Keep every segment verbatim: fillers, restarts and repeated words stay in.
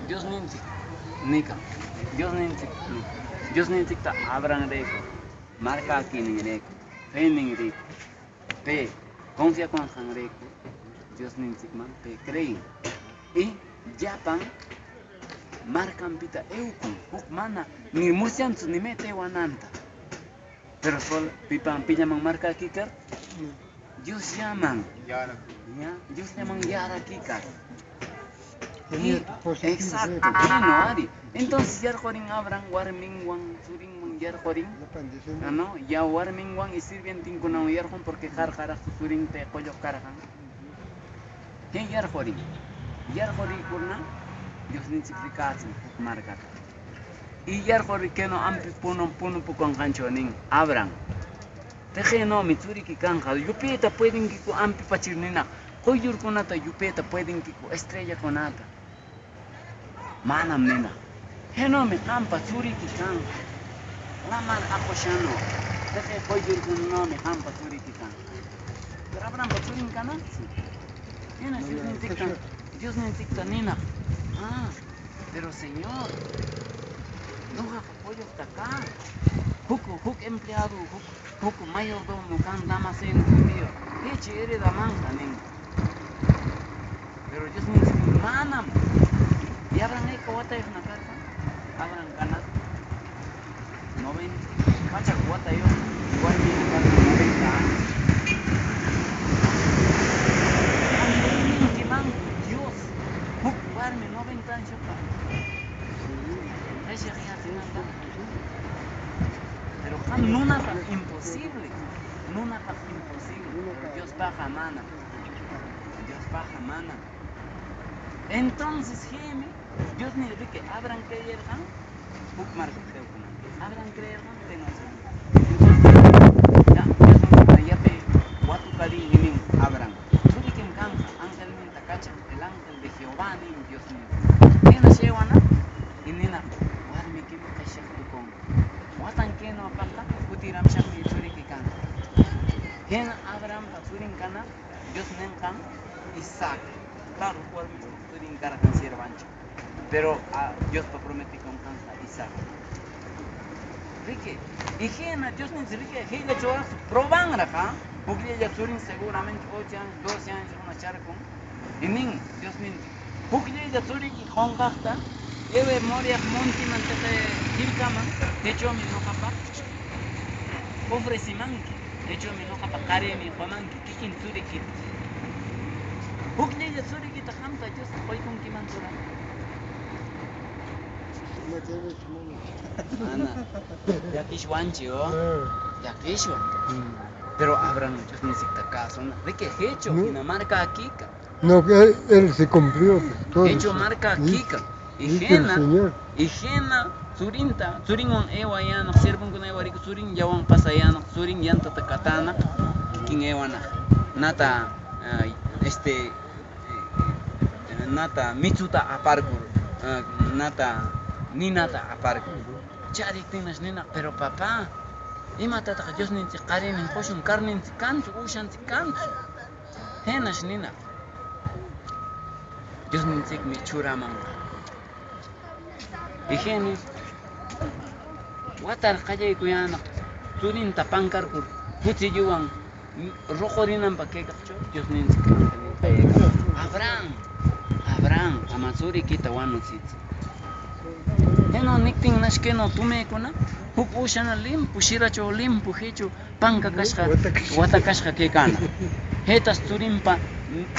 Diosnintsik nican, Diosnintsik, Diosnintsicta Abrahamrecur, marcäquininrecur, feninrecur, pe confiacuyanqanrecur Diosnintsicman pe creyin. Y llapan marcanpita eucun, juc mana ni musyantsu ni meta ewananta. Pero sol pipan pillaman marcäquicar, Diosllaman, ya, Diosllaman yäraquicar. Y, exacto, keno ari. Entonces yarqurin Abraham warminwan, tsurinwan yarqurin. Ah, no, ya warminwan y sirvientincunawan yarqun, porque qarqaraqtsu tsurin pe qolloq carqan. Y yarqurin. Yarquricurna, Diosnintsik ricatsin juc marcata. Y yarqurri queno ampi punu, punupuconqancho nin: "Abraham, peqenomi tsuriqui canqa. Llupita puedinquicu ampipachir?" ninaq. "Qoyllurcunata llupita puedinquicu, estrellacunata?" "Manam," ninaq. "Jenomi qampa tsuriqui canqa. Lamar aqushano, peqe qoyllurcunanomi qampa tsuriqui canqa." Pero Abrahampa tsurin canaqtsu. Jina Diosnintsicta, Diosnintsicta ninaq: "Ah, pero Señor, noqaqa qolloqta cä. Juc, juc empleado, juc, juc mayordomo can Damaseno judío. Pechi heredamanqa", nin. Pero Diosnintsicmi manam. ¿Y Abraham ica watayoqna carqan? Abraham canaq noventa, pacha watayoq, warmi carqan noventa años. ¿Qam creeninquimancu Dios juc warmi noventa años qeshaq yatsinanta? Pero qam nunapaq imposible, nunapaq imposible, pero Diospaqqa manam, Diospaqqa manam. Entonces, jemi Diosnin rique, Abraham creyerqan juc marcaq eucunanpaq. Abraham creyerqan, entonces, ya, Diosnintsicta yape watucarinqui nin Abraham. Tsuriquim canqa, angelninta cachan, el ángel de Jehová nin Diosnintsik. Jina ewanaq y ninaq: "Warmiquim qeshaq tucun. Watan queno paqqa cutiramshaqmi tsuriqui canqa." Jina Abrahampa tsurin canaq, Dios nenqan Isaac. Claro, warmi tsurin carqan siervancho. Pero, ah, Diospa prometiconqanqa Isaac. Rique, y jina Diosnintsik rique, jinacho probanraq, ¿ah? Jucllella tsurin seguramente ocho años, doce años una charcun. Y nin Diosnintsik: "Jucllella tsuriqui qonqaqta, ewe Moriah montiman, tseqa jircaman, pechomi noqapa ofrecimanqui, pechomi noqapa qaremi qomanqui, quiquin tsuriquita. Jucllella tsuriquita qamta Dios qoycunquimantsuraq?" Mana llaquishwanchi, ¿o? Ah. Llaquishwan. Mm. Pero Abraham Diosnintsicta cäsuna. Rique, jecho, no, jina marcäquica. No, que él, él se cumplió todo. Jecho marcäquica. Y, y que el jina, Señor, y jina tsurinta, tsurinwan ewayänaq, siervoncuna ewaricur, tsurinllawan pasayänaq, tsurin yantata catänaq, quiquin ewanaq. Nata, ah, este, eh, nata mitsuta aparcur, ah, nata ninata aparcur. Chäriptinnash ninaq: "Pero papá, ¿imatataq Diosnintsik qarinin qoshun? Carnintsik cantsu, üshantsik cantsu." Jinash ninaq: "Diosnintsikmi churamanqa." Y jina watar qallaycuyänaq tsurinta pancarcur, cuchilluwan roqorinanpaq quecaqcho, Diosnintsik: "Abraham, Abraham, ama tsuriquita wanutsitsu." Jeno niptinnash queno tumecuna juc üshana limpu, shiracho limpu, jecho panca cashqa, wata cashqa, wata cashqa quecanaq. Jetas tsurinpa,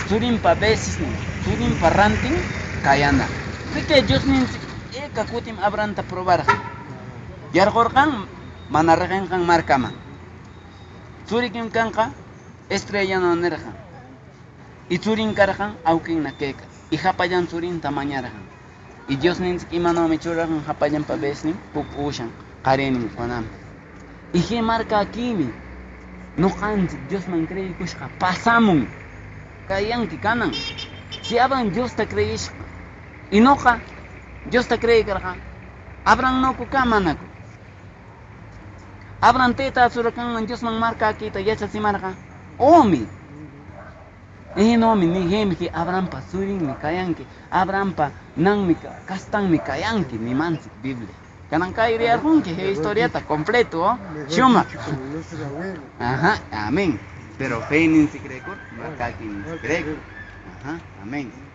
tsurinpa besisnin, tsurinpa rantin cayanaq. Rique, Diosnintsik eca cutim Abrahamta probarqan. Yarqorqan, mana reqenqan marcaman. Tsuriquim canqa, estrellano nerqan. Y tsurin carqan, auquinna quecan. Y japallan tsurinta mañarqan. Y Diosnintsik imanomi churarqan japallanpa besnin, juc üshan qarinin qonan. Y je marcäquimi noqantsik Diosman creyicushqa pasamun. Cayanqui canan. Si Abraham Diosta creyishqa, y noqa Diosta creyicarqa, ¿Abrahamnocu cä manacu? ¿Abraham tëtatsura canman Diosman marcäquita yachatsimarqa? Ömi. Enomi ni, qemi que Abrahampa tsurinmi cayanqui, Abrahampa nanmi ca-, castanmi cayanqui nimantsic Biblia. Canan cayriyarqonqui que historiata completo, ¿o? Shumaq. Ajá, amén. Pero feynintsicrecur, marcäquintsicrecur. Ajá, amén.